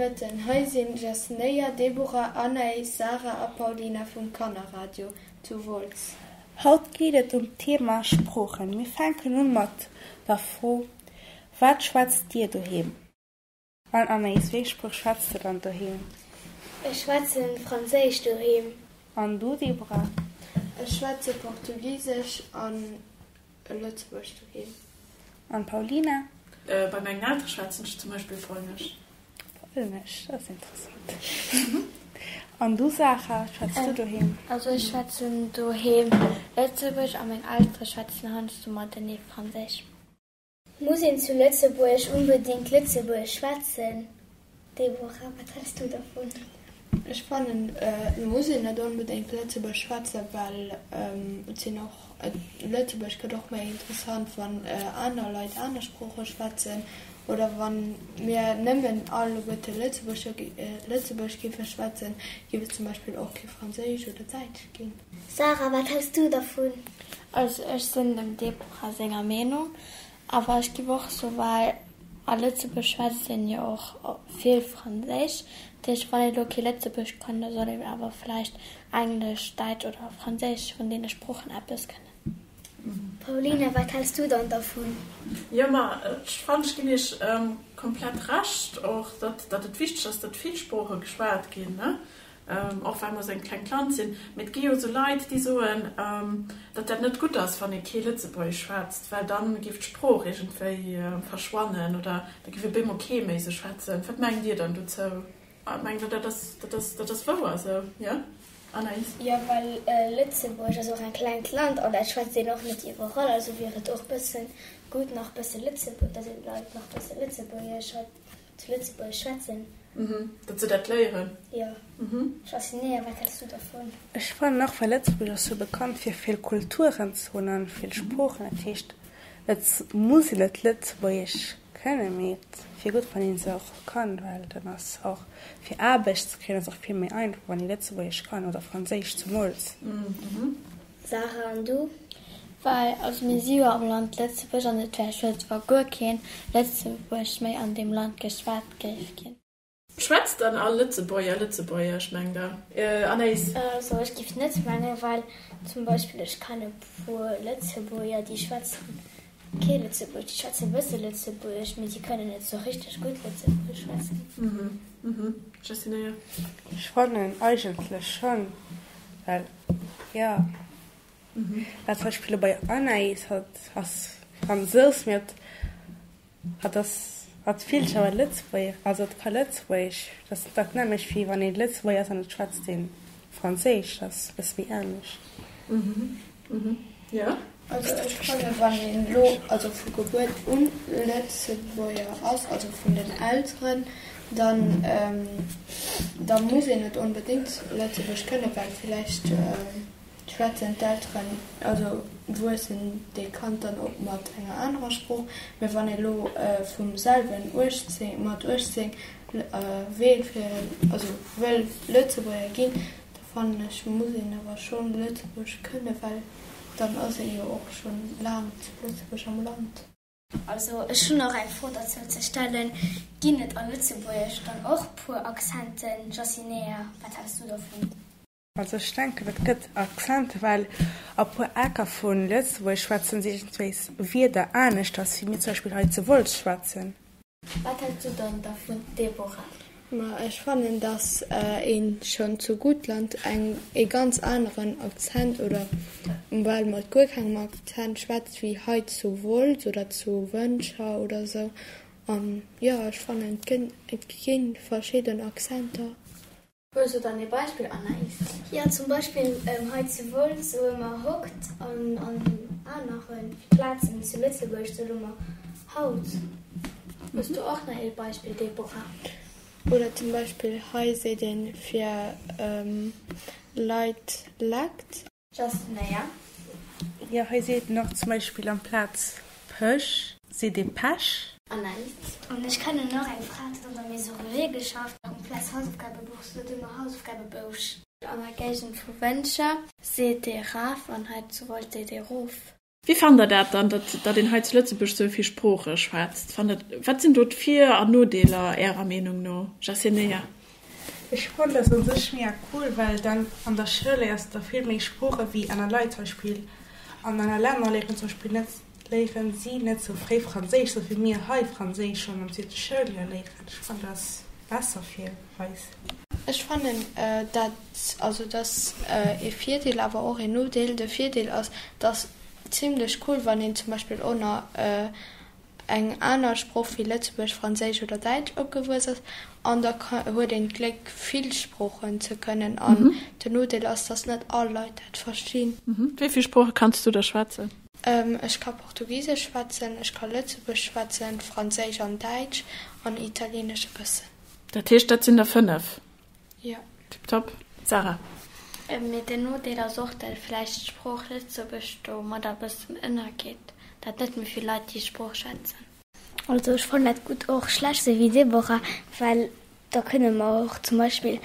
Mëtten, hei sinn Jasneia, Deborah, Anaïs, Sarah a Paulina vum Kannerradio zu Wolz. Haut geet et um d'Thema Sproochen. Mir fänken un mat der Fro, Wat schwätzt dir doheem? An Anaïs, wéi eng Sprooch schwätz de dann doheem? Ech schwätzen Franséisch doheem. An du, Deborah? Ech schwätze Portugisesch an Lëtzebuergesch doheem. An Paulina? Bei mengen Eltere schwätzen ech zum Beispill Polnesch. Polnesch, dat ass interessant. An du, Sarah, wat schwätz du doheem? Also ech schwätzen doheem Lëtzebuergesch a meng Eltere schwätzen heiansdo matenee Franséisch. Muss een zu Lëtzebuerg onbedéngt Lëtzebuergesch schwätzen? Deborah, wat häls du dervun? Ech fannen et muss een net onbedéngt Lëtzebuergesch schwätzen, well et sinn och, Lëtzebuergesch gëtt och méi interessant wann aner Leit aner Sprooche schwätzen oder wann mir nëmmen alleguerte Lëtzebuergesch géife schwätzen, géif et zum Beispill och kee Franséisch oder Däitsch ginn. Sarah, wat häls du dervun? Also ech sinn dem Deborah senger Meenung, awer ech giff och soen, well a Lëtzebuerg schwätzt een jo och vill Franséisch, dat heescht wann een elo kee Lëtzebuergesch kann, da soll een awer vläicht Englesch, Däitsch oder Franséisch vun deene Sproochen eppes kënnen. Paulina, wat häls du dann dervun? Jo, ma ech fannen, ech ginn iech komplett Recht och, datt et wichteg ass, datt vill Sprooche geschwat ginn, ne? Och well mer esou eng klengt Land sinn. Mee et gi jo esou Leit, déi soen, datt dat net gutt ass, wann ee kee Lëtzebuergesch schwätzt, well da géif d'Sprooch iergendwéi verschwannen oder da géif op eemol kee méi esou schwätzen. Wat mengt Dir dann dozou? Mengt Der, dat ass, dat ass, dat ass wouer esou? Jo? Anaïs? Jo, well Lëtzebuerg ass och eng klengt Land an dat schwätzt een och net iwwerall. Also wier et och bëssen gutt, nach bësse Lëtzebuerg, datt een d'Leit nach bësse Lëtzebuergesch hei zu Lëtzebuerg schwätzen. Mhm, datt se dat léieren. Jo. Jassinea, wat häls du dervun? Ech fannen och, well Lëtzebuerg ass sou bekannt fir vill Kulturen ze hunn an vill Sproochen, dat heescht et muss een net Lëtzebuergesch kënnen, mee et wier gutt wann een se och kann, well dann ass och fir Aarbecht ze kréien ass och vill méi einfach wann ee Lëtzebuergesch kann oder Franséisch zemools. Sarah, an du? Well, also mir si jo am Land Lëtzebuerg an et wär schued, wa guer keen Lëtzebuergesch méi an deem Land geschwat géif ginn. Schwätzt dann all Lëtzebuerger Lëtzebuergesch, mengt der? Anaïs? Also ech géif net mengen, well zum Beispill ech kennen e puer Lëtzebuerger, déi schwätzen kee Lëtzebuergesch, déi schwätzen e bësse Lëtzebuergesch, mee si kënnen net sou richteg gutt Lëtzebuergesch schwätzen. Jessica? Ech fannen eigentlech schonn, well jo, well zum Beispill elo bei Anaïs, hatt ass Fransous, mee hatt hatt ass, hatt fillt sech awer Lëtzebuerger, also hatt ka Lëtzebuergesch. Dat ass dat nämmlecht wéi wann ee Lëtzebuerger ass an et schwätzt ee Franséisch, dat ass e bësse méi anescht. Jo. Also ech fannen, wann een elo also vu Gebuert un Lëtzebuerger ass, also vun den Elteren, dann da muss een net onbedéngt Lëtzebuergesch kënnen, well villäicht schwätzen d'Elteren, also wuessen déi Kand dann op mat enger anerer Sprooch. Mee wann ee lo vum selwen 18, mat 18 wéilt fir, also wëll Lëtzebuerger ginn, Da fannen ech muss een awer schonn Lëtzebuergesch kënnen, well dann ass ee jo och schonn laang zu Lëtzebuerg am Land. Also ech hunn och eng Fro derzou ze stellen, Ginn et a Lëtzebuergesch dann och puer Accenten? Jossinea, wat häls du dovun? Also ech denken et gëtt Accenten, well a puer Ecker vu Lëtzebuerg schwätzen se iergendwéis Wierder aneschters wéi mir zum Beispill hei zu Wolz schwätzen. Wat häls du dann dervun Deborah? Ma ech fannen dass een schon zu Guttland eng ee ganz aneren Akzent oder bal mat guer kengem Akzent schwätzt wéi hei zu Wolz oder zu Wëntger oder sou. An jo ech fannen et ginn verschidden Akzenter. Hues du dann ee Beispill, Anaïs? Jo, zum Beispill hei zu Wolz soe mer hokt an an anere Plazen zu Lëtzebuerg soe mer haut. Hues du och nach ee Beispill, Deborah? Oder zum Beispill hei seet een fir Leit leckt. Just, naja. Jo, hei seet en och zum Beispill amplaz Pësch seet ee Pech. Anaïs. An ech kennen och eng Fra, déi huet an der Maison Relais geschafft, amplaz Hausaufgabebuch sot ëmmer Hausaufgabebousch. An der Géigend vu Wëntger seet ee Raf an hei zu Wolz seet ee Rof. Wéi fannt der dat dann, datt datt een hei zu Lëtzebuerg sou vill Sprooche schwätzt? Fannt der, wat sinn do d'Vir an Nodeeler Ärer Meenung no? Jacineia. Ech fannen dat un sech mega cool, well dann an der Schoul léiers de vill méi Sprooche wéi aner Leit. Zum Beispill an aner Länner léieren zum Beispill net léieren si net sou fréi Franséisch, sou wéi mir hei Franséisch schonn am zweete Schouljoer léieren. Ech fannen dat besser fir eis. Ech fannen dat, also dat ee Virdeel, awer och een Nodeel. De Virdeel ass, dass zimlech cool, wann een zum Beispill och nach eng aner Sprooch wéi Lëtzebuergesch, Franséisch oder Däitsch opgewuess ass, an da huet een d'Gléck vill Sproochen ze kënnen. An den Nodeel ass, dass net all Leit dat verstinn. Wéi vill Sprooche kanns du da schwätzen? Ech ka Portugisesch schwätzen, ech ka Lëtzebuergesch schwätzen, Franséisch an Däitsch an Italienesch e bëssen. Dat heescht, dat sinn der 5? Jo. Tiptop. Sarah? Mee den Nodeel ass och, dat vläicht d'Sprooch Lëtzebuergesch domadder e bëssen ënnergeet, dat net méi vill Leit déi Sprooch schwätzen. Also ech fannen dat gutt och schlecht, sou wéi Deborah, well da kënne mer och zum Beispill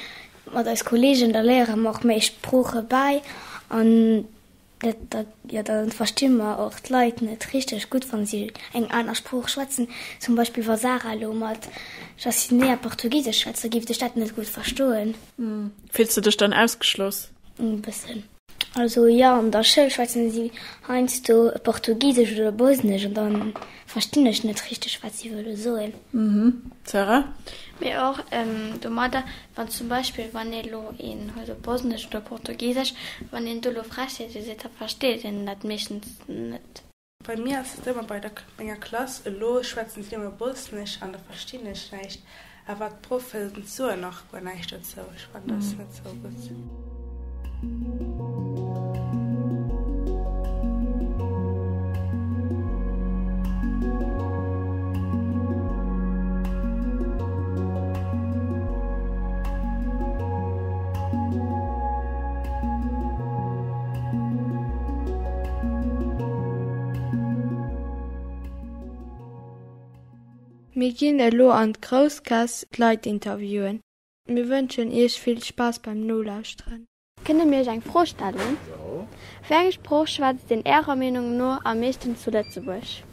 mat eis Kollegen, da léiere mer och méi Sprooche bäi an Dat, dat, jo, da versti mer och d'Leit net richteg gutt, wa si eng aner Sprooch schwätzen. Zum Beispill wa Sarah elo mat Jacineia Portugisesch schwätzt, da géif ech dat net gutt verstoen. Fills de dech dann ausgeschloss? E bëssen. Also jo, an der Schoul schwätzen si heiansdo Portugisesch oder Bosnesch an da verstinn ech net richteg, wat si wëlle soen. Sarah? Mee och domadder, wann zum Beispill, wann ee lo een huet op Bosnesch oder Portugisesch, wann een do lo Frechheete seet, da versteet een dat meeschtens net. Bei mir ass et ëmmer bei der menger Klass, elo schwätzen si ëmmer Bosnesch an da verstinn ech näischt, awer d'Proffen soen och guer näischt dozou. Ech fannen dat net sou gutt. Mir ginn elo an d'Groussgaass d'Leit interviewen. Mir wënschen Iech vill Spaass beim Nolauschteren. Kënne mir Iech eng Fro stellen? Jo. Wéi eng Sprooch schwätzt een Ärer Meenung no am meeschten zu Lëtzebuerg?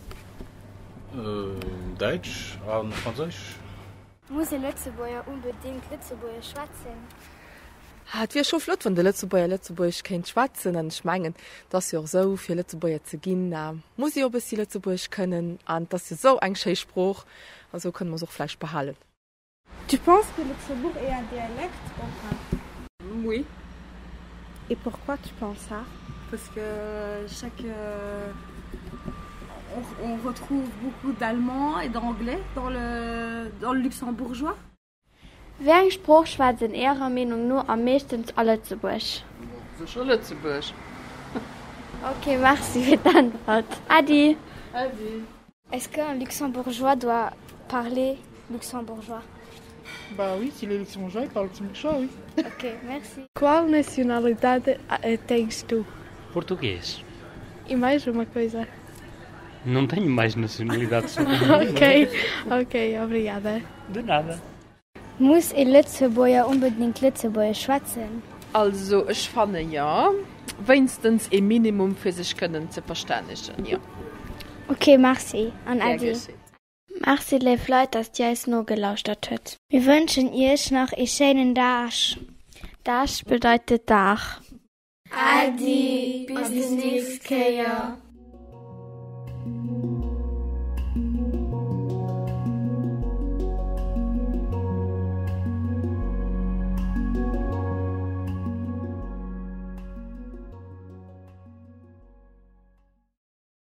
Däitsch a Franséisch. Muss ee Lëtzebuerger unbedéngt Lëtzebuergesch schwätzen? Et wier scho flott, wann de Lëtzebuerger Lëtzebuergesch kéint schwätzen. An ech mengen, et ass jo och esou, fir Lëtzebuerger ze ginn, muss ee jo e bëssi Lëtzebuergesch kënnen. An et ass jo esou eng schéi Sprooch, an esou kënne mer se och vläicht behalen. Tu penses que Luxembourg est un dialecte ou pas? Oui. Et pourquoi tu penses ça? Parce que chaque euh, on, on retrouve beaucoup d'allemand et d'anglais dans le, dans le luxembourgeois. Wéi eng Sprooch schwätzt een Ärer Meenung no am meeschtens a Lëtzebuerg? Sécher Lëtzebuerg. Ok, merci fir d'Äntwert. Äddi. Äddi. Est-ce qu'un luxembourgeois doit parler luxembourgeois? Bah oui, s'il est luxembourgeois, il parle luxembourgeois, oui. Ok, merci. Qual nacionalidade tens tu? Português. E mais uma coisa? Não tenho mais nacionalidade só Ok, ok, obrigada. De nada. Muss ee Lëtzebuerger onbedéngt Lëtzebuergesch schwätzen? Also ech fanne jo, wéinstens ee Minimum fir sech kënnen ze verstännegen, jo. Ok, merci an Gär Äddi. geschétt. Merci léif Leit dass dir eis nogelauschtert huet. Mir wënschen iech nach ee schéinen Dag. Dag bedeitet Dag. Äddi, bis déi nächst Kéier.